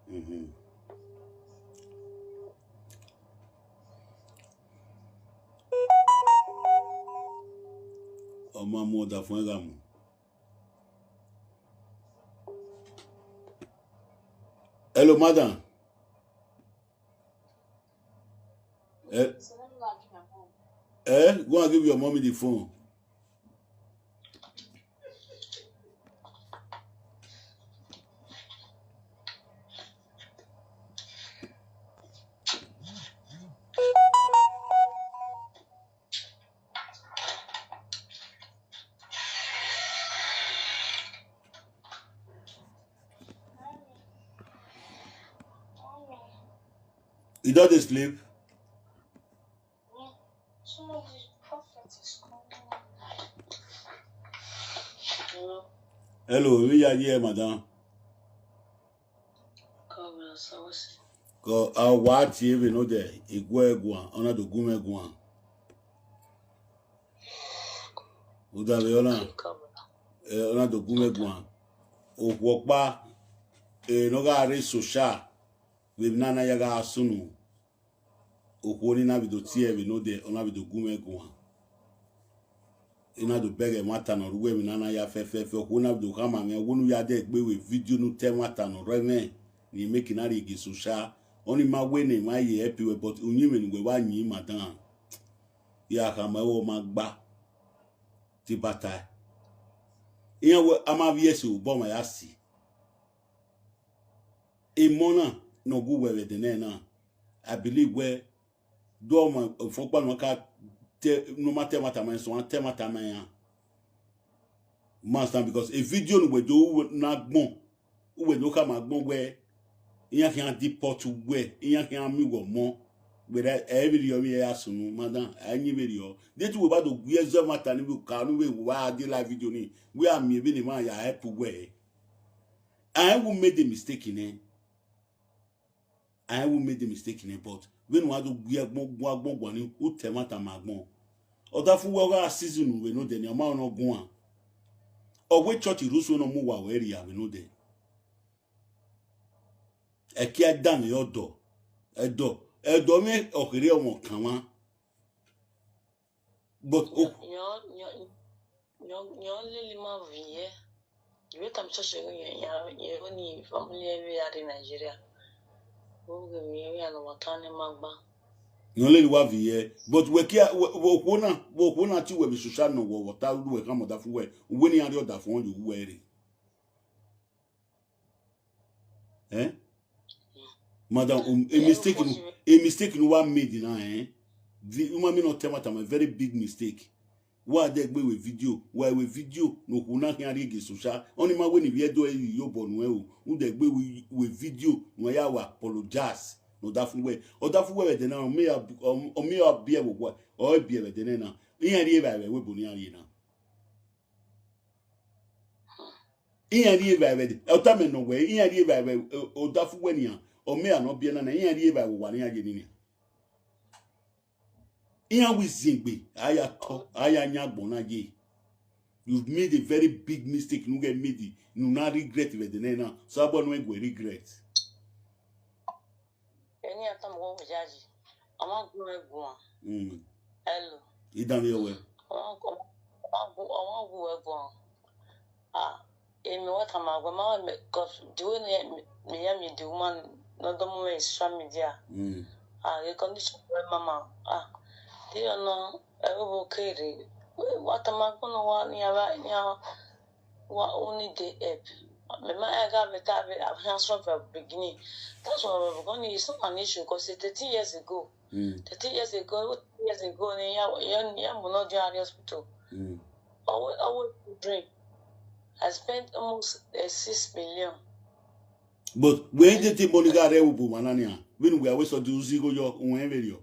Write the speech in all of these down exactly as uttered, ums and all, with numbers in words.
Mhm. Ọ ma mu ọdafẹn gha mu. Hello, madam. Eh, eh, go and give your mommy the phone. You don dey sleep? Hello, we are here, madam. Kọ a wa tie vbe nodẹ, iguẹ guan, ọ na do gu mwẹ guan. Uda vbe ọna, eh, ọ na do gu mwẹ guan. Okhuo ọkpa, eh, ne ọ gha rre social, vbe emwi na na ya gha sunu. Okhuo ni na vbe do tie vbe nodẹ, ọ na vbe do gu mwẹ guan. I na do bẹghe ẹmwata ne ọ rre uwu emwi na na ya fẹfẹfẹ. Okhuo na vbe do khama mwẹ, wẹ ne u ya dẹ gbe vbe video ne u ta ẹmwata ne ọ rre ẹmwẹ, ne I make na rhie gie social. Ọni ma wẹ ne emwa ye help wẹ, but uyinmwẹ ne uwẹ wa yin, madam, ya khama ẹvbo ma gba te bata. Iran wẹ a ma vbiẹ ẹse obọ ma ya si. Emọ na ne ọ gu wẹ vbe ẹdẹnẹ na, I believe wẹ, do ọmwa ọfọkpa ne ọ ka te, ne ọ ma ta ẹmwata ma sẹ, ọ ma ta ẹmwata ma iran. You understand? Because a video ne uwẹ do na gbọn, uwẹ do khama gbọn wẹ, iran khian deport uwẹ, iran khian miẹn uwẹ ọmọ. Wẹ ẹ vberriọ emwi ya sunu, madam, a yin vberriọ. Deghẹ te uwẹ ba do gu ẹzọ ẹmwata ni vbe oka, ne uwẹ wa dẹ live video ni, wẹ a miẹn vbene emwa ya help uwẹ. I will make the mistake nẹ. I will make the mistake nẹ, but vbene uwa do gu agbọn, gu agbọn guan ni, u ta ẹmwata ma agbọn. Ọdafẹn uwẹ ọ gha season vbe nodẹ ni, ọ ma nọ guan. Ọ wẹ church rhie usun ne ọ mu uwa wẹ rhia vbe nodẹ. Ẹkia danmwẹ ọdọ, ẹdọ, ẹdọ mwẹ ọ kherhe ọmọ kan mwa. But o Yọ, yọ, yọ, yọ lele ma vbiẹ. Ìwé tàbí ṣọ́ọ̀ṣì yẹn, yẹn, yẹn ó ní family ẹ̀rí àdé Nàìjíríà. Ó gbé mi ẹ̀rí àlọ́wọ́ tán ní ma gbá. Yẹn lele wa vbiẹ. But wẹ kia, wẹ, wẹ okhuo na, wẹ okhuo na ti wẹ vbe social nọ wọ, wọ ta ru wẹ khama ọdafẹn uwẹ, uwẹ ne iran rhie ọdafẹn ye uwẹ rre. Eh? Madam, um, a mistake, no, a mistake ne uwa made na, eh? Vi-, u ma miẹn ne ọ ta ẹmwata ma, very big mistake. Wa dẹ gbe vbe video, wa vbe video ne okhuo na khian rhie gie social. Ọni ma wẹ ne ivbi Ẹdo ẹre ye obọ nuẹn o. U dẹ gbe vbe, vbe video ne uwa ya wa apologize ne ọdafẹn uwẹ. Ọdafẹn uwẹ vbe ẹdẹ na, ọ miẹn ya bu-, ọ, ọ miẹn ya biẹ vbe owa, ọ biẹ vbe ẹdẹ nẹ na. Iran rhie evbare vbe ẹvbo ebo ne iran rhie na. Iran rhie evbare vbe ẹdẹ, ọ tama nọ wẹ, iran rhie evbare vbe, eh, ọdafẹn uwẹ nian, ọ miẹn ya ne ọ biẹ na na, iran rhie evbare vbe owa ne iran ye ni nian. Iran wẹ iziengbe, a ya tọ, a ya yan agbọn na ye. You made a very big mistake, ne u ghẹ made, ne u na regret vbe ẹdẹ nẹ na. So abọ ne u gu regret. Ẹni a tama wẹ yayi, ọ ma gu mwẹ guan. Mm. Hello. I danmwehọ wẹ. Ọ ma gu, ọ ma gu, ọ ma gu wẹ guan. Ah, emi wa tama wẹ ma wẹ, 'cause the way ne me, me ya me the woman no do mu me social media. Mm. Ah, the condition wẹ mama. Ah, the you know, ẹvbo kere. Wa tama gbọnọ wa ni ava, ni ava. Wa only dey help. Me ma ega vbe ta vbe, I have from the beginning. That's why we're going, it's not an issue 'cause it's thirteen years ago. Mm. Thirteen years ago, thirteen years ago, ni ya, ya, ya mo no dey at the hospital. Mm. Always, always dream. I spent almost, uh, six million. But when did the money got there, we put one on here. When we always saw the Uzi go yo, we ain't very.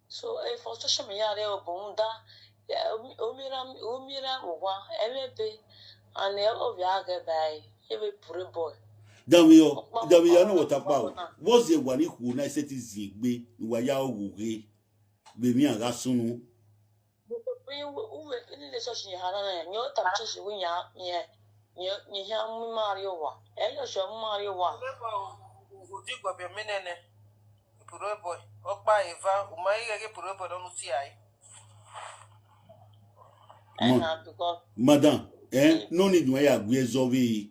So, eh, for social media, they will boom da. Yeah, umi ra, umi ra wa, every day, and they all be a get by, every poor boy. Dami yo, Dami yo, no what about? What's the one who na set is gbe, wa ya owo ghe, be mi aga sunu. We, we, we, in the social media, no, no, no, ta social media, yeah. Ye, ye hia mu ima rrie owa. Ẹ yọ sẹ mu ima rrie owa. Private boy, u, u, u di gbọbẹ mẹ nene. Private boy, ọkpa eva, u ma i ghẹ ghe private boy nọ nu tie ai. Ẹ na, because madam, eh, no need wẹ ya gu ẹzọ vbe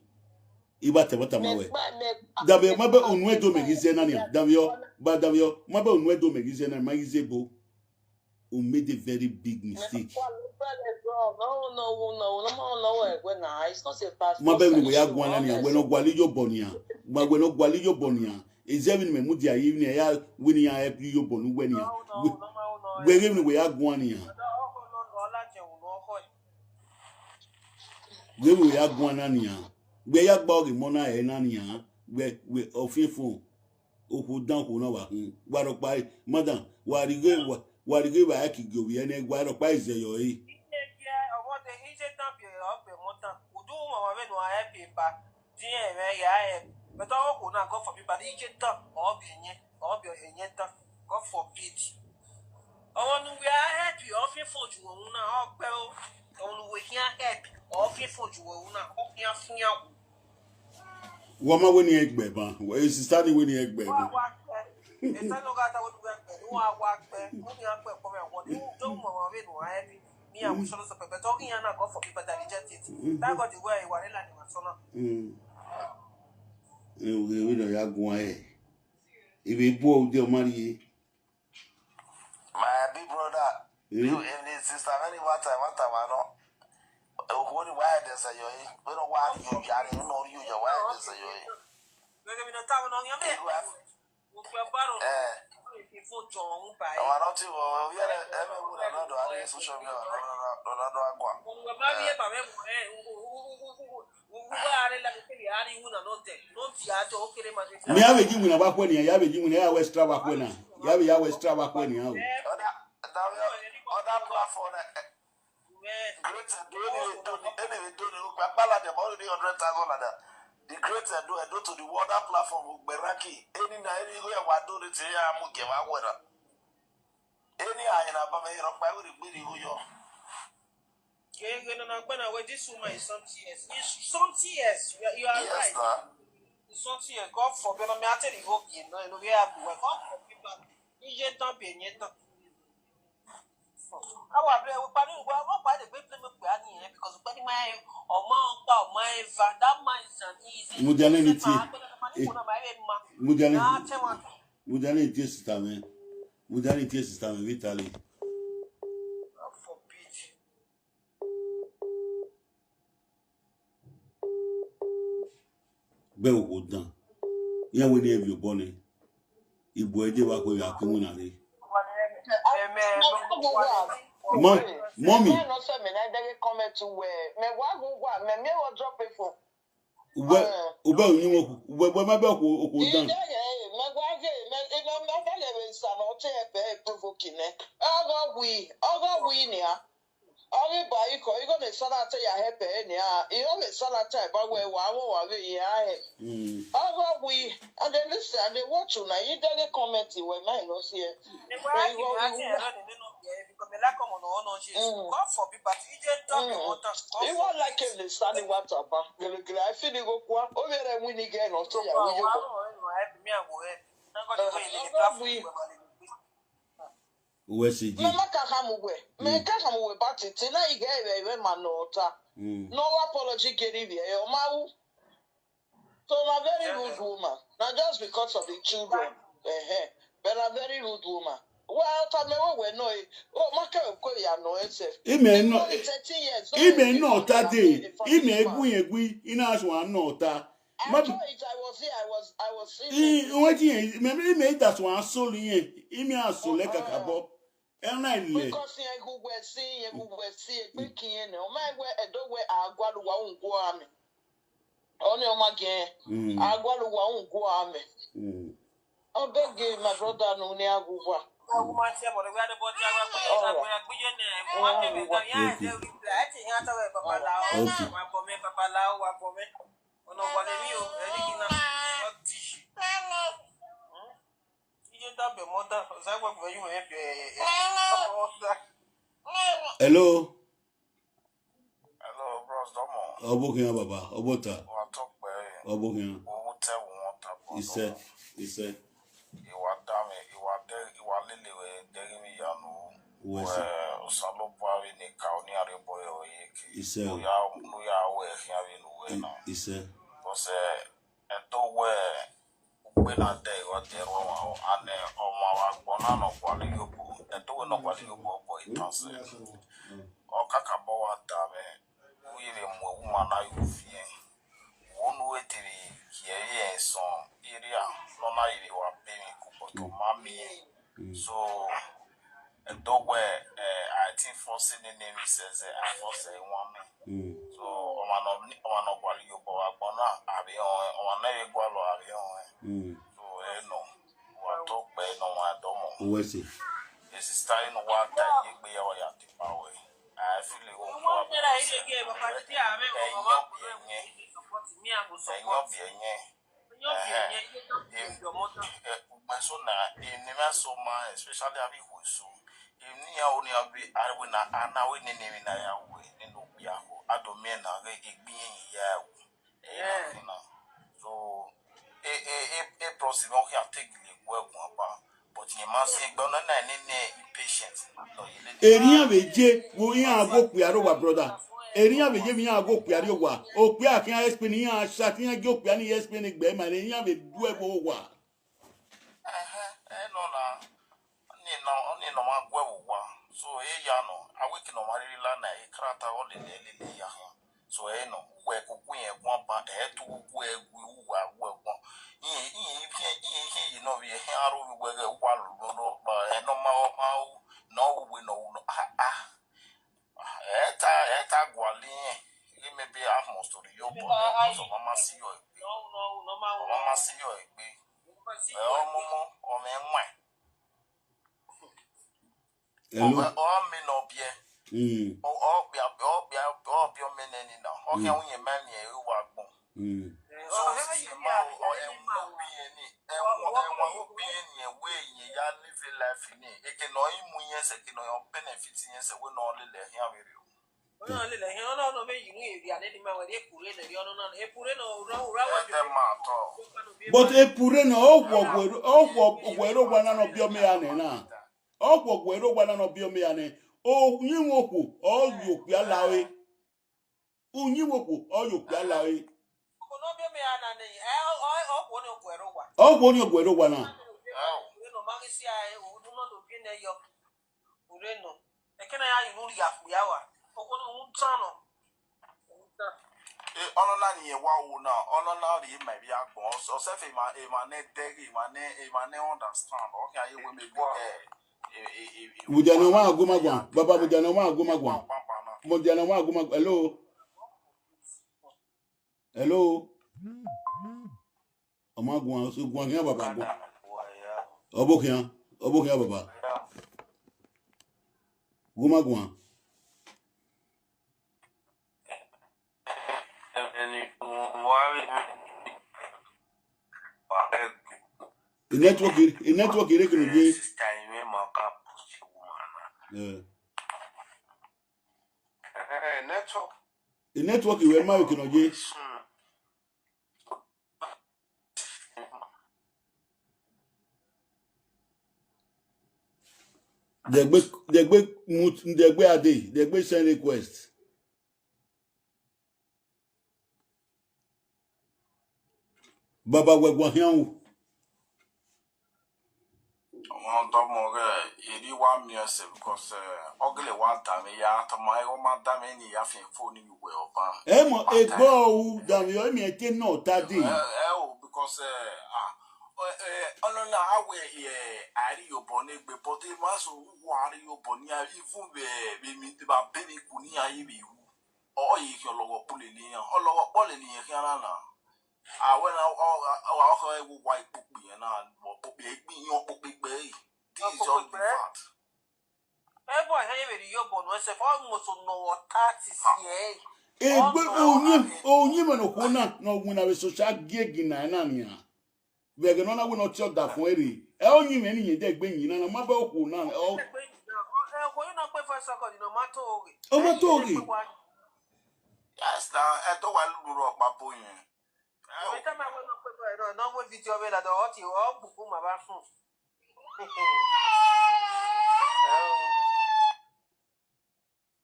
I wa tẹ vbọta ma wẹ. Davio, ma bẹ unu ẹdo mẹ ghi zẹ na nian. Davio, ba Davio, ma bẹ unu ẹdo mẹ ghi zẹ na, ma ghi zẹ ebo. You made a very big mistake. Ma bẹ vbene wẹ ya guan na nian, wẹ ne ọ gualọ iyobọ nian. Ma wẹ ne ọ gualọ iyobọ nian. Ezẹ vbene mẹ mudia yi vbene ya wẹ ne iran help iyobọ ne uwẹ nian. Wẹ, wẹ ghe vbene wẹ ya guan nian. Wẹ vbene wẹ ya guan na nian. Wẹ ya gba ọghe emọ na ẹre na nian. Wẹ, wẹ, ọfiẹnfọn. Okhuo dan okhuo na wa hun. Wa rhọkpa, madam, wa righe, wa, wa righe vbe a ki gie ovbi ẹre nẹ, wa rhọkpa izẹ yọ ẹre. Iye gie ọmọdé, iye dan biẹ ọgbe mọ dan. Udu mama vbene a help eba, diẹn mwẹ ya help. But ọghe okhuo na, God forbid, but iye dan, ọ biẹ ẹyẹn, ọ biẹ ẹyẹn dan. God forbid. Ọmọ ne uwẹ a help, ọ fian fo ju wẹ unu na, ọ gbe o. Ọmọ ne uwẹ khian help, ọ fian fo ju wẹ unu na, ọ khian fian wu. Wa ma wẹ ne iran gbe ban, wẹ, e sista ni wẹ ne iran gbe ban. Wa wa kpẹ. Esa no gha ta wẹ ne uwẹ kpẹ, ne uwa wa kpẹ, mu ne iran kpẹ kpọ mwẹ wọ, ne u do mu ọmwa vbene uwa help. Me, I will show support, but talking here now, God forbid, but I reject it. Thank God the way I were like my son. Mm. Ẹ, oge vbe nọ ya guan ẹ. Ivbe bu ude ọ ma rrie. My big brother, you, if the sister very one time, one time, I know. Okhuo ni wa ẹdẹ sẹ yọ yi. Wẹ ne ọ wa rhie oya ni, ne ọ rhie oya, wa ẹdẹ sẹ yọ yi. Gẹgẹ vbe ne ọ tama nọ khian mẹ. Okpia baro. Eh. Ifo jọ ọhun ba ẹ. Ọmwa nọ ti vọ, ovbi ẹre, ẹmwẹ wu na nọ do arre social media, nọ, nọ, nọ, nọ, nọ, nọ, agua. Wẹ ma vbiẹ ba mwẹ, eh, u, u, u, u, u, u, u, wa arre la kele arre iwu na nọ dẹ, nọ dia dẹ, o kere ma dẹ. Mẹ ya vbe ji winna vbe akhuẹ nian, ya vbe ji winna, ya wẹ extra vbe akhuẹ na. Ya vbe ya wẹ extra vbe akhuẹ nian o. Other, other platform, eh, eh, Great Edo, any Edo, any Edo, ni o gba kpala dem already hundred thousand like that. The Great Edo, Edo to the world, that platform, we ranking. Any na, any way I do it, ya mu give away na. Any I na ba me, you know, by the way, we go yo. Yeah, you know, na gbana where this woman is something else. It's something else. You are, you are right. Yes, sir. It's something else. God forbid, no, me, I tell you, okay, no, no, we have to work. God forbid, but you just don't be, you don't. Awa bre, we kpa ni, we, we kpa de gbe play me kpe ani, eh, because we ni ma, ọ ma ọkpa, ọ ma eva, that man is an easy. Mo jẹ lẹni tie. Mudia ni, mudia ni tie sista mwẹ. Mudia ni tie sista mwẹ vbe Italy. God forbid. Gbe okhuo dan. Iran wẹ ne irẹn viọ obọ nẹ. Ibuẹ je vbe akhuẹ vbe a ke winna rre. Mọ, mọmi. Mẹ nọ sẹ mẹ na dẹghe comment wẹ, mẹ wa gu wa, mẹ miẹn vbe drop phone. Ubẹ, ubẹ unu okhu, ubẹ, ubẹ ma bẹ okhuo, okhuo dan. Idẹghe, mẹ wa ghe, mẹ, mẹ, mẹ dẹghe vbe sa nọ te ẹbẹ provoke nẹ. Ọghe ọ wi, ọghe ọ wi nian. Ọ ghi ba ikọ, igho ne Satan te ya help ẹre nian, igho ne Satan ta eba wẹ wa vbe wa vbe ya hẹ. Mm. Ọghe ọ wi, I dey listen, I dey watch una, I dẹghe comment wẹ ma nọ si ẹ. Wẹ igho, igho. Mm. God forbid, but he just tell me what time. He won't like him, the standing water, ba. Gele, gele, I feel he go kwa. Ovbi ẹre win again, nọ te ya wi yo. Thank God the way he dey clap for you. Uwẹ si ji. Mẹ ma ka khama uwẹ. Mẹ ka khama uwẹ ba titi na, I ghẹ vbe, vbe ma nọ ta. Mm. Ne ọ wa apology geri vbe ẹ, ọ ma ru. So na very rude woman. Na just because of the children. Ẹhẹn. But na very rude woman. Wa ta mẹ wẹ wẹ nọ e. O ma kẹ ko ya nọ ẹsẹ. Imẹ nọ, thirteen years, imẹ nọ ta de. Imẹ gu yẹn gu, I na suan nọ ta. I know it, I was here, I was, I was seeing it. Wọ́n ti yẹn, mẹ, mẹ, mẹ, that's one soul yẹn. Imi a soul ẹ kaka bọ. Ẹ na ilẹ. Because yẹn gu wẹ si, yẹn gu wẹ si, egbe ki yẹn nẹ. Ọ ma wẹ ẹdọ wẹ a gualọ uwa un guọ amẹ. Ọ ni ọ ma gẹn. Mm. A gualọ uwa un guọ amẹ. Mm. Ọ beg you, my brother, no ni a gu wa. All right. Okay. Ọnọwalemi o, ẹni gina, ọtí. Iye da bẹ mọ da, ọza ẹgbẹ gbẹ yu ẹ bẹ. Hello. Hello, bros, domo. Ọ vbe okhian, baba, ọ vbe ota. Wa tọ kpẹre. Ọ vbe okhian. Wo wu tẹ vbe wọn ta bọ. Isẹ, isẹ. I wa da mwẹ, I wa dẹ, I wa lele wẹ dẹghe vbe iyanu. Wẹ sẹ. Wẹ Osanobua vbe ne ka ọni arre bọ yọ ye ke. Isẹ o. Oya, oya wẹ khian vbe ne uwẹ na. Isẹ. Because, eh, ẹdẹ wẹ ukpe na dẹ, I wa dẹ rua ọmwa, and, eh, ọmwa vbe agbọn na ne ọ gualọ iyobọ, ẹdẹ wẹ ne ọ gualọ iyobọ, ọ bọ itan sẹ. Ọ kakabọ wa da mwẹ, u ye vbe mu ẹwu ma na ye uviẹn. Wo ne u vbe te vbe gie ẹre sọn area ne ọ na ye vbe wa be emwi ku, but ọ ma miẹn. So, ẹdẹ wẹ, eh, I think force nene emwi sẹ zẹ, I force ẹre wan mẹ. So, ọmwa nọ, ọmwa nọ gualọ iyobọ vbe agbọn na, a vbe họn ẹn, ọmwa ne ẹ vbe gualọ, a vbe họn ẹn. So, ẹre nọ, wa tọ kpẹre ne ọmwa dọmọ. Uwẹ sẹ. E sista, inu wa ta ye egbe ya wa ya tipa wẹ. A feel wẹ wa be. Ẹyọ biẹ yẹn. Ẹyọ biẹ yẹn. Ẹhẹn. Em, eh, ugbẹn so na, emwi ne I ma so ma, especially avbe ikhuo eso. Emwi ne iran ru ne iran vbe, a wẹ na, a na wẹ nene emwi ne a ya wẹ, nene okpia kho, a do miẹn na ghe egbe iran ya ru. Ẹ i na khin na. So, e, e, e, e process vbe ọ khian take lele guẹ guan ba. But rẹn ma si egbe, ọ na na nene impatient. Nọ ye lele. Erian vbe ye vbe iran ghe okpia rre owa, brother. Erian vbe ye vbe iran ghe okpia rrie owa. Okpia khian explain, iran chat, iran gie okpia ni explain egbe ma, erian vbe du ẹvbo owa. Ẹhẹn, ẹ nọ na, ọni nọ, ọni nọ ma gu ẹvbo owa. So, e ya nọ, a wẹ ke ne ọ ma rhirhi la na, e karata ọ lele, lele ya khian. So, ẹ nọ, uwẹ koko irẹn guan ba, ẹ tu uwu ẹ gu uwa gu ẹ guan. Iye, iye, iye, iye, iye nọ vbe ẹhẹn aro vbe wẹ ghẹ uwa lolo nọ, ẹ nọ ma, ọ ma ru, nọ ru wẹ nọ ru nọ, ah, ah. Ẹ ta, ẹ ta gualọ irẹn, ighẹ maybe a must to rhie obọ nẹ, because ọ ma ma si yọ egbe. Ọ ma ma si yọ egbe. Ẹ, ọ momo, ọ mwẹ ẹwaẹn. Hello. Ọ, ọ mẹ ne ọ biẹ. Mm. Ọ, ọ biẹ, ọ biẹ, ọ biẹ ọmọ nẹ ni na. Ọ khian wẹ irẹn ma miẹn ẹre wa gbọn. Mm. So, ọ, ẹ, ẹ, ma, ọ, ẹ, wẹ ọ biẹ ni, ẹ, wẹ, ẹ, wẹ ọ biẹ ni, ẹ, wẹ irẹn ya live life ni. Eke ne ọ i mu irẹn sẹ, eke ne ọ benefit irẹn sẹ, wẹ ne ọ lele ẹre khian vberriọ. Ọ na lele ẹre khian, ọ na, ọ na vbe ye irẹn via nene ima wẹ, epure nẹ, ọ na, epure nọ, ọ ra, ọ ra wẹ. Ẹ, ẹ ma tọ. But epure nọ, ọ khuọ guẹ, ọ khuọ guẹ rre owa na ne ọ biẹ ọmọ ya nẹ na. Ọ khuọ guẹ rre owa na ne ọ biẹ ọmọ ya nẹ. Uyinmwẹ okhuo, ọ ye okpia la ọre. Uyinmwẹ okhuo, ọ ye okpia la ọre. Okhuo ne ọ biẹ ọmọ ya na nẹ, ẹ, ọ, ọ, ọ khuọ ne ọ guẹ rre owa. Ọ khuọ ne ọ guẹ rre owa na. Epure nọ, ma ghi si a, ẹ, ọ, ọ na do biẹ nẹ yọ. Ure nọ. Ẹkẹna ya ru rhia kpia wa. Okhuo ne u tan nọ. U tan. E, ọnọna ni wa wo na, ọnọna rhie ma ivbi agbọn, ọ, ọ sẹfe emwa, emwa ne dẹghe, emwa ne, emwa ne understand, ọ khian ye wẹ maybe, eh, eh, eh, eh, eh, Mujana wa gu ma guan, baba, Mujana wa gu ma guan. Mujana wa gu ma guan. Hello? Hello? Ọ ma guan, ọ sẹ guan khian, baba, guan. Ọ vbe okhian, ọ vbe okhian, baba. Gu ma guan. I network, i network ire kene ye. Yeah. I network. I network wẹ ma kene ye. Dẹgbe, dẹgbe mut, dẹgbe ade, dẹgbe send request. Baba wẹ guan khian ru. Ọmọ dọmọ ghẹ, erriọ wa miẹn ẹse because, eh, ọ gele wa danmwẹ ya, tọma ẹghẹ ọ ma danmwẹ ni ya fian fo ni uwẹ ọba. Ẹ mọ egbe ọhu danmwẹ ọ miẹn te nọ ta dee. Ẹ, ẹ o, because, eh, ah, eh, eh, ọnọna a wẹ, eh, a rhie obọ ne egbe, but emwa so uwa a rhie obọ ni a, even vbe, vbe mi, vbe a be ni ku ni a ye vbe ru. Ọ ye khian ọlọghọ kpo lele iran, ọlọghọ kpọ lele iran khian na na. A wẹ na, ọ, ọ, ọ, ọ, ọ, wa ikpokpe iran na, ikpokpe egbe iran, ikpokpe egbe ẹre. This is just the fact. Ẹbọ ẹhẹn ye vbe rhie obọ nọ ẹsẹ, fọ almost nọ wọ thirty years. Egbe, oyin, oyin mẹ ne okhuo na, ne ọ winna vbe social gig na, na nian. Vbe ẹghẹ ne ọ na wẹ ne ọ tie ọdafẹn ẹre, ẹ, ọ yin mwẹ ne iyẹn dẹgbe yin na, na ma bẹ okhuo na, ọ. Dẹgbe yin na, ọ, ẹ, okhuo yin na kpe five second ne ọ ma to oghe. Ọ ma to oghe. Ẹ, yin dẹgbe wa. Yes, na, ẹdẹ wa lulu rọ kpa bo yẹn. Ẹ o. Ẹmwata ma wẹ ne ọ kpẹkpẹ nọ, ne ọ wẹ video vbe lada, ọ tie, ọ gbugbun ma vbe fun. Ẹ o.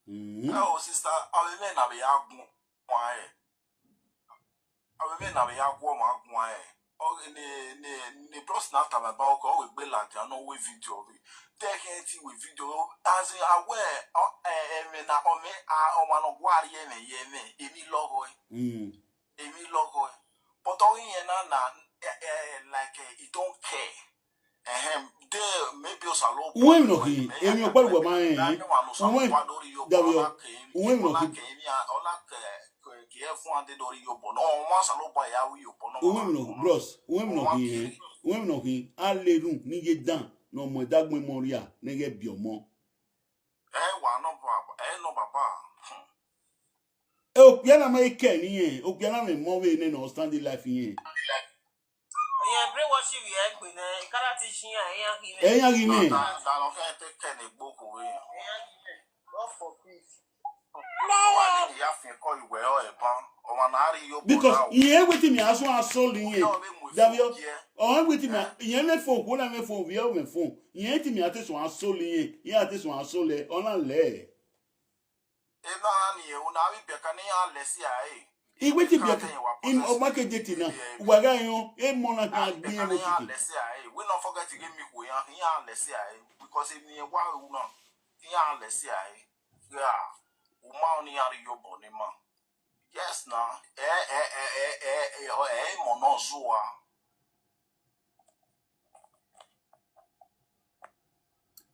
Mhm. Ẹ o, sister, avbe mwẹ na vbe ya guan ẹre. Avbe mwẹ na vbe ya guan ọmwa guan ẹre. Ọ ghi ne, ne, ne bros na tama ba okọ, ọ wẹ gbe ladian ne ọ wẹ video vbe. Te ẹghẹ ti wẹ video, as in, a wẹ, ọ, ẹ, ẹmwẹ na, ọ mẹ, a, ọmwa ne ọ gua rhie ẹmwẹ ye ẹmwẹ, emwi lọghọe. Mm. Emwi lọghọe. But ọ ghi rẹn na na, eh, eh, like, eh, he don't care. Ehem, de maybe Osanobua. Uwẹ emwi nọ khin, emwi ọkpa uwẹ ma rẹn. Uwẹ, Davio, uwẹ emwi nọ khin. Ọ na ke, ke, ke ẹfuan dede ọ rhie obọ nọ, ọmwa Osanobua ya ru obọ nọ. Uwẹ emwi nọ khin, bros, uwẹ emwi nọ khin, uwẹ emwi nọ khin, a le erhunmwu ne I ye dan ne ọ mu ẹdẹ agbọn ọmọ rria ne ghẹ biẹ ọmọ. Ẹ wa nọ baba, ẹ nọ baba. Hmm. Ẹ, okpia na ma i kẹ ne irẹn, okpia na mwẹ emọ vbe nene ọ stand life irẹn. Iran brainwash vbe egbe nẹ, ekara ti shi iran, iran ghi mwẹ. Iran ghi mwẹ. Da, da, da, nọ kẹ te kẹ ne egbe okhuo vbe iran. Iran ghi mwẹ. God forbid. Wa ni ya fian ekọ iwẹ ọ ẹban, ọmwa na rhie obọ. Because na o. Irẹn wetin mi a suẹn a soul irẹn. Iran vbe mu Davio, ifu ye. Ọ wetin mi a, eh? Irẹn mwẹ phone, okhuo na mwẹ phone, vbe ọ mwẹ phone. Irẹn wetin mi a te suẹn a soul irẹn, irẹn a te suẹn a soul ẹ, ọ na lẹ. Ena ni una vbe biẹ ka ne iran lẹ CIA. I wẹ te biẹ ka, ọma ke date na, wa gha yọn, emọ na ka gbe iran vbe otiti. Lẹ CIA, we no forget ghe mi khuo iran, iran lẹ CIA, because emwi iran wa ru na, iran lẹ CIA. Yeah, u ma ọni iran rhie obọ ne ima. Yes na, ẹ, ẹ, emọ nọ zua.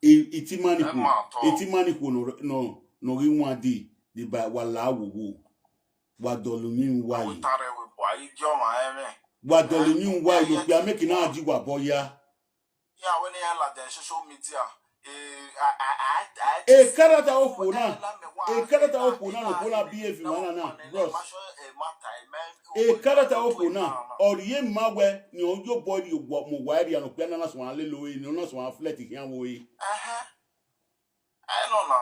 I, itima ni khuo, itima ni khuo nọ, nọ, nọ ghi wan di, di ba wa la wowo. Wa dọlọ uyinmwẹ uwa yi. Wa dọlọ uyinmwẹ uwa yi, okpia make na di wa bọ ya. Iran wẹ ne iran ladian social media. Eh, a, a, a, a, Ekarata okhuo na, ekarata okhuo na, okhuo na bi efi ma na na, bros. Ekarata okhuo na, ọ rhie ma wẹ ne ọ yo obọ rhie mu owa rhia ne okpia na na suẹn lele ore, ne ọ na suẹn flirt khian vbe ore. Ẹhẹn. Ẹ nọ na.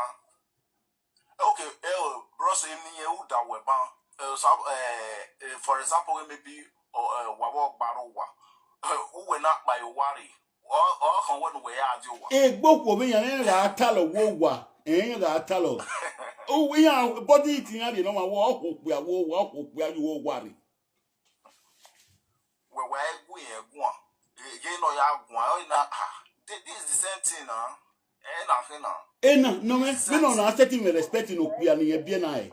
Okay, eh, bros, emwi ne irẹn ru da wẹ ban. Eh, sa-, eh, eh, for example, maybe, ọ, eh, wa vbe ọgba rre owa. Eh, uwẹ na kpa ye owa rre. Ọ, ọ khọn wẹ ne uwẹ ya die owa. Egbe okhuo vbe iran ne gha talọ wo owa, ẹ, iran gha talọ. U, iran body it iran rhie ne ọmwa wẹ ọ khuo okpia wo owa, ọ khuo okpia ye owa rre. Wẹ wa gu irẹn guan. Ye ne ọ ya guan, ọ na, ah, thi-, this is the same thing na. Ẹ na khin na. Ena, nọ mwẹ, vbene ọ na setting mwẹ respect ne okpia ne irẹn biẹ na hẹ.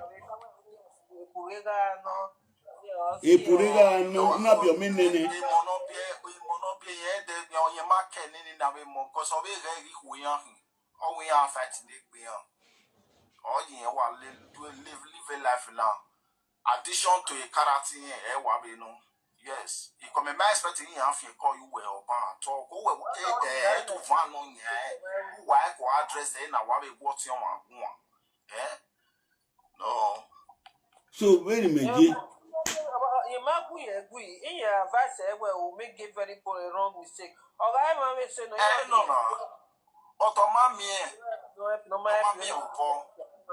Epu rre gha nọ, na biẹ ọmọ nene. Emọ nọ biẹ, emọ nọ biẹ yẹn dẹ, yẹn ma kẹ nene na vbe mọ, 'cause ọ vbe ghẹ ghi khuo iran khin. Ọ wẹ iran fight ne egbe iran. Ọ ye iran wa live, live, live a life now. Addition to a character iran, ẹ wa vbe nọ. Yes. Ikọmẹ ma expect iran fian ekọ ye uwẹ ọban at all. Ko wẹ, eh, eh, eh, to van nọ yan, eh. Uwa ẹ ko address ẹ na wa vbe wọ tiọn wa guan. Eh? No. So, vbene imẹ ye. Ye ma gu ye gu, iran advice ẹ wẹ o make a very wrong mistake. Ọ gha emwa vbe sẹ nọ, eh, iran no, no. But ọ ma miẹn. No, no, ọ ma miẹn obọ. Ọ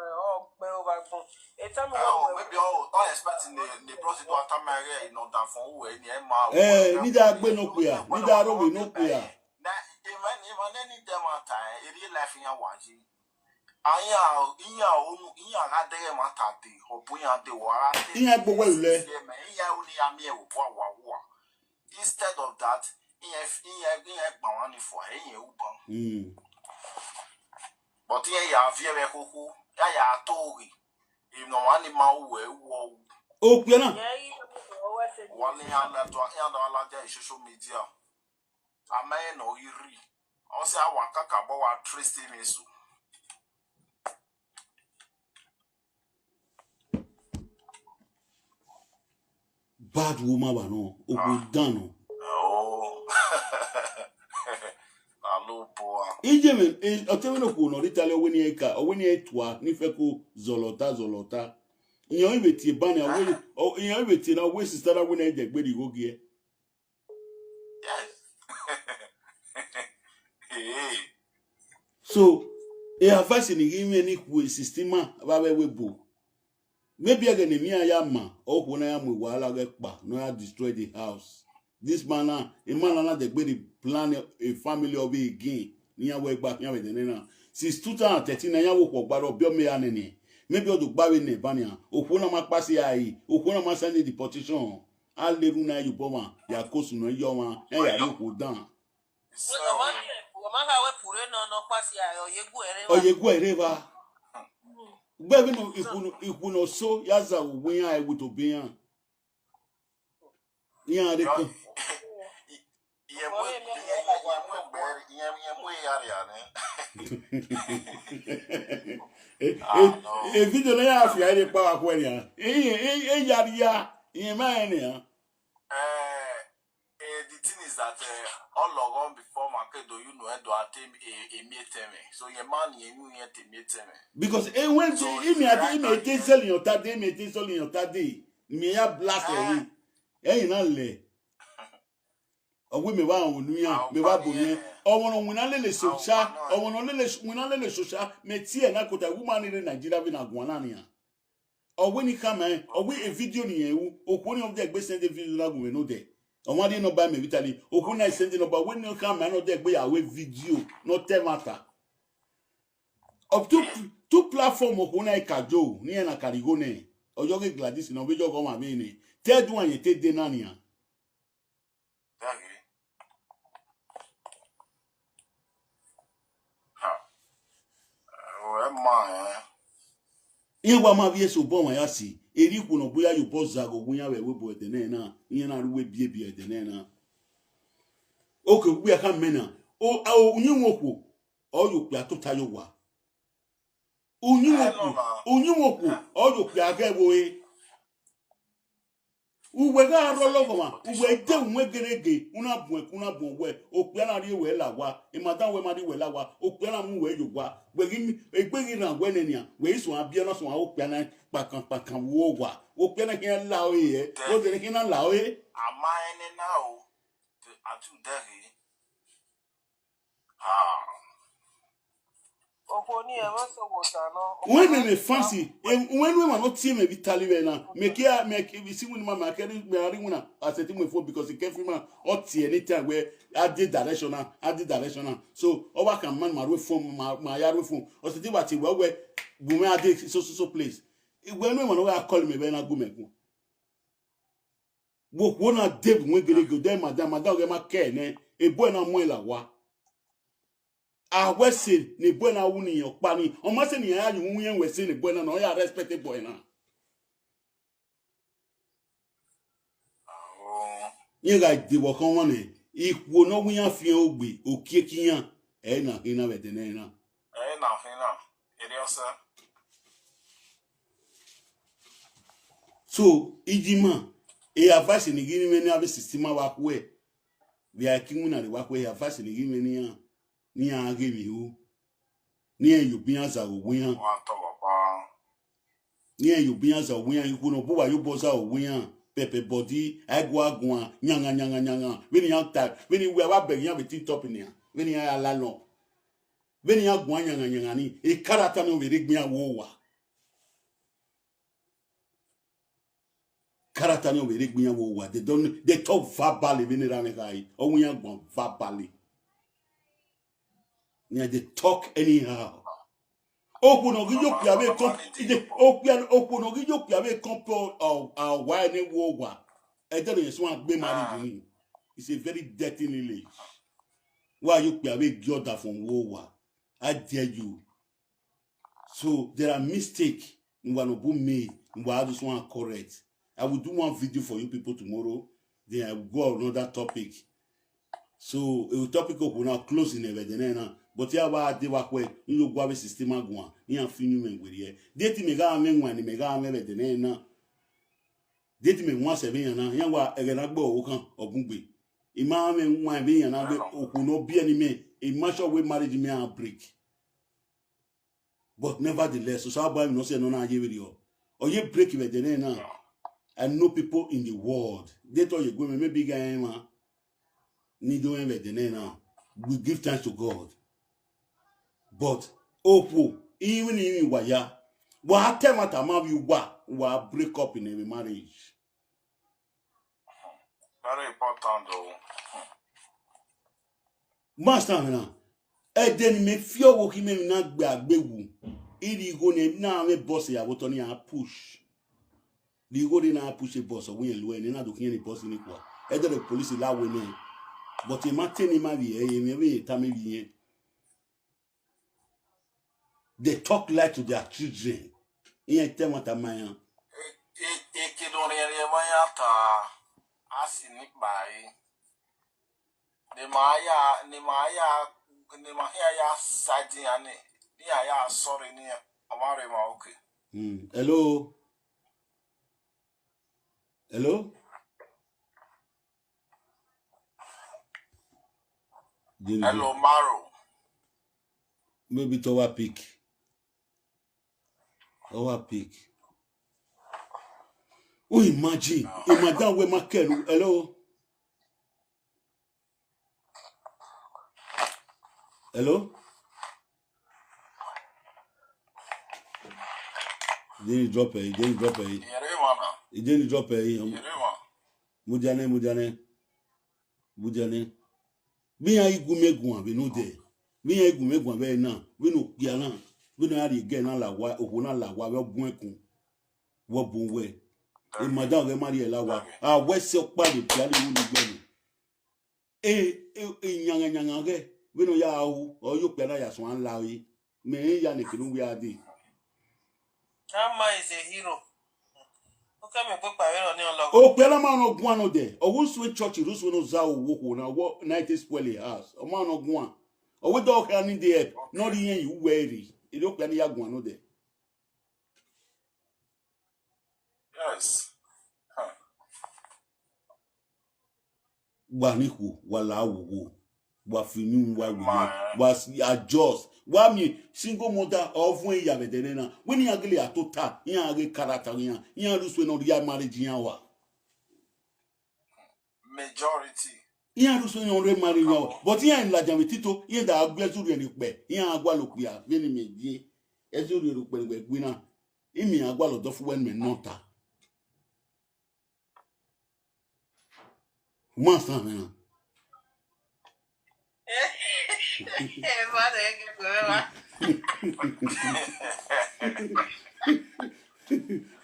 gbe ovba gbọn. Etama, eh, wa o, wẹ maybe ọ, ọ expect ne, ne bros do atama ẹghẹ ne ọ da fọn uwẹ ni ẹ ma o. Eh, ni da gbe ne okpia, ni da rhie ne okpia. Na, emwa, emwa ne ni dẹ mwa ta, eh, real life iran wa yi. Iran, iran onu, iran gha dẹghẹ mwa ta de, ọ bu iran de, wa ra te. Iran gbe owẹ lulẹ. Iran ru ne iran miẹn obọ awa wa. Instead of that, iran, iran, iran gba mwa ni fua, iran ru ban. Mm. But iran ya viẹ vbe khokho, ya ya to ghi. Emwi ne ọmwa ni ma ru wẹ, wọ ru. Okpia na. Wa ne iran na do, iran do ladian social media. A ma rẹn ne ọ ghi rri. Ọ sẹ a wa kakabọ wa trust him eso. Bad woman wa nọ, okhuo dan nọ. Oh. Alo boa. Ije mwẹ, eh, ọtẹn mwẹ ne okhuo nọ rre Italy, ọ wẹ ne iran ka, ọ wẹ ne iran tua, ne I fẹ ko zọlọ ọta, zọlọ ọta. Iran vbe tie ban, ọ wẹ, ọ, iran vbe tie na, ọ wẹ sister na wẹ ne iran dẹ gbe rhie igho gie. Yes. Hey. So, e advice ni ghi mwẹ ni khu sixteen ma vbe avbe ẹvbo ebo. Maybe ẹghẹ ne emwi iran ya ma, okhuo na ya mu wahala ghẹ kpa, ne ọ ya destroy the house. This man na, emọ na na dẹgbe rhie plan a family of again. Ne iran wẹ gba khian vbe ẹdẹ nẹ na. Since two thousand thirteen na, iran vbe okhuo gba rre, ọ biẹ ọmọ eha nene. Maybe ọ do gba vbe nẹ eva nian. Okhuo na ma kpasi a re, okhuo na ma send deportation. A le erhunmwu na ye obọ mwa, ya ko sunu ye ọmwa, ẹ ya rrie okhuo dan. Ọ ma kha wẹ pure nọ, nọ kpasi a re, ọ ye gu ẹre evba. Ọ ye gu ẹre evba. Gbe vbene ikhu, ikhu ne ọ so ya zagha uwu iran ẹvbo tobọ iran. Iran rre ekun. Iye mu, iye, iye, iye mu egbe, iye, iye mu iya ria nẹ. E, e, Ah, no. E video na ya fi a rre kpa vbe akhuẹ nian. E, e, e ya ria, iye ma rẹn nian. Eh, eh, the thing is that, eh, all of them before Makedo, you know, do at a, a, a mere time. So, your man, you know, you a mere time. Because eh, when So, imi ati imi ete zeli yọn ta de, imi ete zeli yọn ta de, mi ya blast Eh. ẹre. Ẹyin na lẹ. Ọ wẹ mẹ vbe unu iran, mẹ vbe bu iran. Ọmọ ne winna lele socha, ọmọ ne lele winna lele socha, mẹ tie na kota, woman ni rre Nigeria vbe na guan na nian. Ọ wẹ ne I khama ẹn, ọ wẹ e video ne irẹn ru, okhuo ni ọ dẹ egbe send video na gu mwẹ nodẹ. Ọ ma rhie nọmba mẹ vbe Italy, okhuo na send nọmba, wẹ ne ọ khama ẹn ne ọ dẹ egbe ya ru video ne ọ ta ẹmwata. Of two, two platform okhuo na ka jo, ne irẹn na ka rhie igho nẹ, ọ yọ ghe Gladys ne ọ vbe yọ ghe ọmwa vbe nẹ, te ẹdẹ uan yẹn te de na nian. Daghe. Ha. Ẹ ma rẹn. Iran wa ma vbiẹ sẹ obọ ọmwa ya si, erha ikhuo ne ọ bu ya ye obọ zagha owa iran vbe ẹvbo ẹdẹ nẹ na, iran na ru uwu ebiebi ẹdẹ nẹ na. Oke, uwẹ kha mẹ na, o, o, uyinmwẹ okhuo, ọ ye okpia tota ye owa. Uyinmwẹ okhuo, uyinmwẹ okhuo, ọ ye okpia ghẹ ẹvbo ẹre. Uwẹ gha rre ọlọghọmwa, uwẹ de uwẹ gerege, u na buẹn, u na buẹn wẹ, okpia na rhie wẹ la owa, madam wẹ ma rhie wẹ la owa, okpia na mu wẹ ye owa, wẹ ghi, egbe ghi rhan wẹ nẹ nian, wẹ i suẹn biẹ na suẹn okpia na kpakan kpakan vbe owa, okpia na khian la ore hẹ, wẹ de ne khian na la ore. A ma rẹn nẹ na o, a tu dẹghe. Ah. Okhuo ni ẹmwẹ sẹ owa ota nọ. Wẹ mẹ mẹ fancy, wẹ nu emwa ne ọ tie mẹ vbe Italy vbe na, mẹ kia, mẹ ke vbe si win ma, mẹ ke ni mẹ a rhie winna, a sẹtin mu phone because I can't feel man, ọ tie anytime wẹ a de direction na, a de direction na. So, ọ wa khama ma ru phone, ma, ma ya ru phone. Ọ sẹtin wa tie wẹ, wẹ, gu mwẹ a de so, so, so place. Wẹ nu emwa ne ọ gha call mẹ vbe na gu mẹ gun. Vbe okhuo na de vbe uwẹ gerege, odẹ madam, madam ọghe ma kẹ nẹ, e boy na mu ẹn la owa. A wẹ ẹse ne e boy na ru ne irẹn ọkpa ni, ọ ma sẹ ne iran ya ye uhunmwu irẹn wẹ ẹse ne e boy na, ne ọ ya respect e boy na. Irẹn gha de vbe ọkhọ ọmwa nẹ, ikhuo ne ọ wẹ iran fian ogbe, okiekie iran, ẹ i na khin na vbe ẹdẹ nẹ na. Ẹ i na khin na, erriọ sẹ. So, Ijima, e advice ne I ghi mwẹ ne avbe sixteen ma vbe akhuẹ, vbe a i ke iwinna rre vbe akhuẹ, e advice ne I ghi mwẹ ne iran, ne iran ghe emwi ru, ne iran ye obọ iran zagha owa iran. Wa tọ vbe ọkpa. Ne iran ye obọ iran zagha owa iran, ikhuo ne ọ bu uwa ye obọ zagha owa iran, pepper body, a i gua guan, yanghan, yanghan, yanghan, vbene iran ta, vbene iwẹ avbe abẹghe iran vbe TikTok nian, vbene iran ya la nọ, vbene iran guan yanghan, yanghan ni, e character ni ọ vbe rre egbe iran vbe owa. Character ni ọ vbe rre egbe iran vbe owa, they don't, they talk verbally vbene erha mwẹ khare, ọ wẹ iran guan verbally. Yeah, they talk anyhow. Okhuo ne ọ ghi ye okpia vbe kọn, ide, okpia, okhuo ne ọ ghi ye okpia vbe kọn pọ, ọ, a wa ẹre ne wo owa. Ẹdẹ ne suẹn gbe marriage ni. It's a very dirty lineage. Wa ye okpia vbe gie ọdafọn wo owa. I dare you. So there are mistake in what Obu made, in what others want correct. I will do one video for you people tomorrow. Then I will go on another topic. So a topic of now closing everything now. But ya wa de wa kwe, you go have a system agua, you have finu men with ye. Date me ga men one, me ga men everything now. Date me once a na, ya wa egena gbo okan obungbe. Ima men one be ya na be okuno bi ni me, ima show we marriage me a break. But nevertheless, so sa boy no say no na ye video. Or ye break with the name now. I know people in the world. They thought you go maybe guy man. Ni do with the name now. We give thanks to God. But okhuo, even in waya, wa te mata ma vbe uwa. wa break up in a marriage. Very important o. Master na, ẹdẹ ne imẹ fi ọvbokhan imẹ emwi na gbe agbe wu, I rhie igho ne na mwẹ boss ya vbe otọ ne iran push. Rhie igho ne na push boss, ọ wẹ irẹn lu ẹre, ne na do khian ne boss ni kua. Ẹdẹ ne police la wẹ nẹ, but emwa te ne ma vbiẹ ẹre, emwi vbe tama vbe irẹn. They talk lie to their children. Iran te ẹmwata ma iran. Eke ne ọ rhiẹnrhiẹn vbe iran ta, a si ni kpa ẹre. Ne ma ya, ne ma ya, ne ma khian ya side iran ni, ne iran ya sorry ni, ọ ma rre emwa oke. Hmm. Hello? Hello? Hello, Maro. Maybe to our pick. Our pick. Oh, imagine. A madam wẹ ma kẹlu. Hello? Hello? Ijeni drop ẹ, ijeni drop ẹ. Iyẹn rre emwa na. Ijeni drop ẹ. Iyẹn rre emwa. Mudia nẹ, mudia nẹ. Mudia nẹ. Vbe iran i gu mwẹ guan vbe ne odẹ, vbe iran i gu mwẹ guan vbe ẹre na, vbene okpia na, vbene ọ ya rhie ẹgẹ na la owa, okhuo na la owa vbe ọgbọn ẹkun, vbe ọ bun uwẹ. E madam ọghẹ ma rhie la owa, a wẹ sẹ ọkpa vbe okpia ni ru ni gbẹmwẹ. E, e, e, iyangan iyangan ọghẹ, vbene ọ ya ru, ọ ye okpia na ya suẹn la ọre. Mẹ rẹn ya ne ekene uwẹ a dee. That man is a hero. Okpia na ma nọ guan nodẹ, ọ wẹ u sue church, u sue ne oza owa okhuo na, wọ nineteen spoil a house. Ọ ma nọ guan. Ọ wẹ dọ khian need help, ne ọ rhie irẹn ye uwẹ rre. Erriọ okpia ni ya guan nodẹ. Yes. Wa ni khuo, wa la wowo, wa fi unu wa wi, wa si adjust, wa miẹn single mother ọ vuẹn ya vbe ẹdẹ nẹ na. Wẹ ne iran gele a tota, iran ghe character iran, iran rhie usuẹ ne ọ rhie marriage iran wa. Majority. Iran rhie usuẹ ne ọ rhie marriage iran wa, but iran ladian vbe tito, iran da gu ẹzurriẹ ne okpẹ, iran gualọ okpia vbene imẹ ye, ẹzurriẹ ne okpẹ ne wẹ gbe na, imẹ iran gualọ ọdọfu wẹ ne imẹ nọ ta. Uma san mwẹ na. Eva ne ghi gbe mwẹ.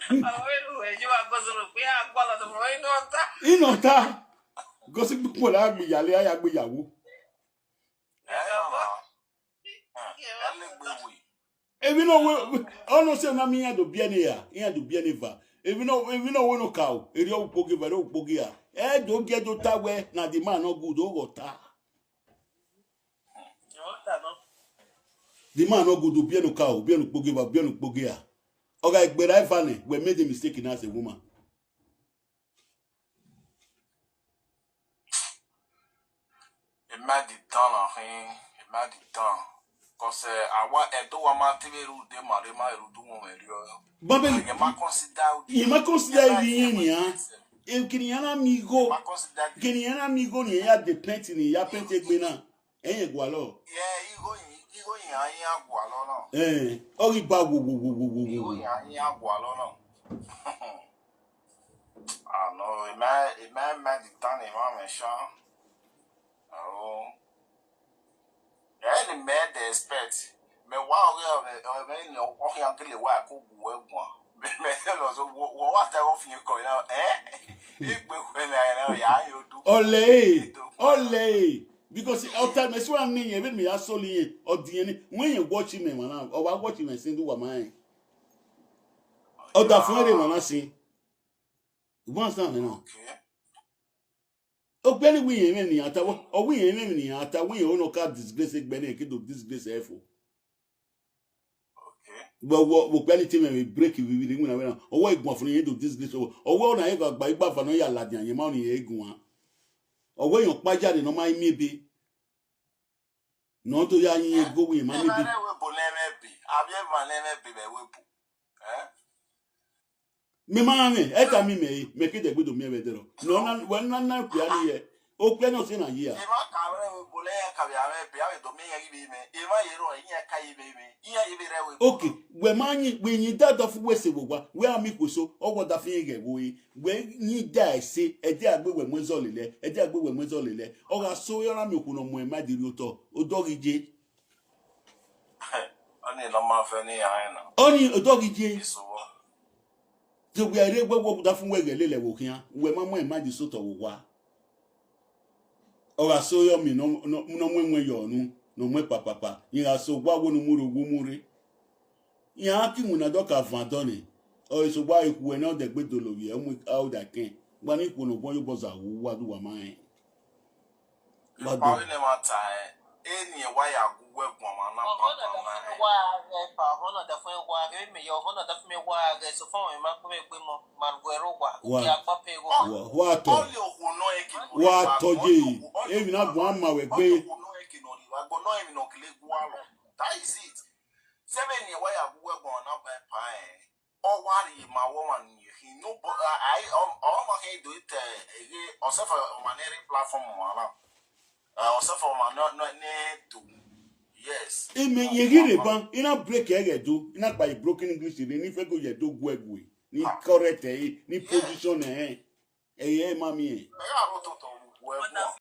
Ọ wẹ ne uwẹ ye wa gọzọ rhọkpa, iran gualọ ọdọfu wẹ ne imẹ nọ ta. Imẹ nọ ta. Gọsi kpukpọ la gbe iyale, a ya gbe iyawo. Ẹ, ọ ma. Ẹ, ẹ lẹ gbe we. Emwi ne ọ wẹ, ọ nọ sẹ na miẹn iran do biẹ ne ra, iran do biẹ ne eva. Emwi ne ọ, emwi ne ọ wẹ ne ọ ka o, erriọ ukpogieva, erriọ ukpogieva. Ẹ do gie do ta wẹ na the man no good, oghẹ ọ ta. Ọ ta nọ. The man no good, biẹ ne ọ ka o, biẹ ne ukpogieva, biẹ ne ukpogieva. Ọ gha gberra eva nẹ, wẹ made a mistake na as a woman. Emadi tan na khin, emadi tan. Cause, eh, a wa, ẹdẹ wa ma te vbe ru de ma rre ma ru du wọn mwẹ rriọ. Babe, ẹgẹ ma consider, I ma consider emwi iran nian. Emwi kene iran na miẹn igho, ma consider kene iran na miẹn igho ne iran ya de paint, ne iran ya paint egbe na. Ẹyẹn gualọ. Yeah, igho yin, igho yin a iran gualọ na. Eh, ọ ghi ba wo, wo, wo, wo, wo, wo, igho wo. Yin a iran gualọ na. Ah, no, emẹ, emẹ mẹ di tan emwa mwẹ sha. Oh. Ẹ ni mẹ de expect. Mẹ wa ọghe ọmẹ, ọmẹ ni ọ khian gele wa ko gu wẹ guan. Mẹ, mẹ lọ so, wọ, wọ wa ta wọ fiẹn kọ na, eh? Egbe wẹ na, na ya yo du. Ọlẹ e, ọlẹ e. Because ọ ta mẹ sua ni yẹn, vbene mẹ ya sọlọ irẹn, ọ diẹn ni, wẹ yẹn watch mẹ emwa na, ọ wa watch mẹ sin do wa ma rẹn. Ọ da fun ẹre emwa na sin. You understand me now? Okay. Okpia ni wẹ irẹn mwẹ ne iran ta, ọ wẹ irẹn mwẹ ne iran ta, wẹ irẹn ọ nọ ka disgrace egbe ne ke do disgrace ẹfo. Okay. But wọ, wọ okpia ni te mwẹ vbe break vbe vbe iwinna wẹ na. Ọ wẹ eguan funu irẹn do disgrace. Ọ wẹ ọna eva gba igba va nọ ya ladian yẹn ma ọni irẹn eguan. Ọ wẹ irẹn ọkpa ya ne ọ ma miẹn ebe. Ne ọ do ya yin ego wẹ irẹn ma miẹn ebe. Eva rẹ wẹ ebo ne ẹmwẹ ebe, avbe eva ne ẹmwẹ ebe vbe wẹ ebo. Eh? Mẹ ma mwẹ, ẹ tama mẹ re, mẹ ke dẹgbe do miẹn vbe ẹdẹrọ. Ne ọ na, wẹ na na okpia ni yẹ. Okpia ni ọ sẹ na ye a. Eva ka vbe wẹ ebo ne Ka vbe a mwẹ ebe, a vbe do miẹn iran ghi vbe mwẹ. Emwa ye rrọọ, iran ka ye vbe mwẹ. Iran ye vbe rre ẹvbo ebo. Okay, wẹ ma yin, wẹ yin da dọfu wẹ se vbe owa, wẹ a miẹn ikhuo eso, ọ wọ da fi iran ghẹ vbe ore. Wẹ yin da ẹse, ẹdẹ a gbe wẹ mu ẹzọ lelẹ, ẹdẹ a gbe wẹ mu ẹzọ lelẹ. Ọ gha so, ọ na miẹn okhuo ne ọ mu ẹn ma di rri otọ, odọ ghi ye. Ọnii ne ọ ma vẹ ne iran rẹn na. Ọnii odọ ghi ye. Eso vbọ? Te wẹ rre wẹ wẹ da fun wẹ ghẹ lele ẹvbo khian, wẹ ma mu ẹn ma di sotọ vbe owa. Ọ gha so yọ miẹn ne ọ, ne ọ, ne ọ mu ẹn yọ unu, ne ọ mu ẹn kpakpakpa. Iran gha so owa wo ne u mu rre, owa u mu rre. Iran ki winna dọ ka van dọ nẹ. Ọ eso owa ekhuẹ ne ọ dẹgbe dolo vbiẹ, ọ mu aoda kẹn. Wa ni ikhuo ne ọ guan ye obọ za wu, wa du wa ma rẹn. Wa do. Ọvbene ma ta ẹn, eni wa ya gu wẹ guan ma na ọhọ na papa da na fẹn ẹn. Wa ghẹ pa, ọhọ na da fẹn wa ghẹ, mẹ ya ọhọ na da fẹn mẹ wa ghẹ, so far ma kpe mẹ gbe mọ, ma ru ẹro wa, wa, uki akpa pe gho. Wa, wa tọ. Ọni okhuo nọ ẹn ke nọ wa tọ ye. Emwi na guan ma wẹ gbe. Ọni okhuo nọ ẹn ke nọ ni wa gbọ nọ emwi nọ kele gualọ. That is it. Sẹmẹ eni wa ya gu wẹ guan na ba pa ẹn. Ọ wa rhie ma vbe ọmwa ni khin, no, but I, I, ọ, ọ ma khin do te eghe, ọsẹfẹ ọmwa ne rre platform ọmwa na. Eh, ọsẹfẹ ọmwa ne, ne, ne do. Yes. Ime ye ghi rre ban, I na break ẹghẹ do, I na kpa ye broken English rre, ni fẹ go ye do guẹgue, ni correct ẹre, ni position ẹre. Ẹre ma miẹn. Ẹ gha rho ototọ vbe uwu ẹvbo.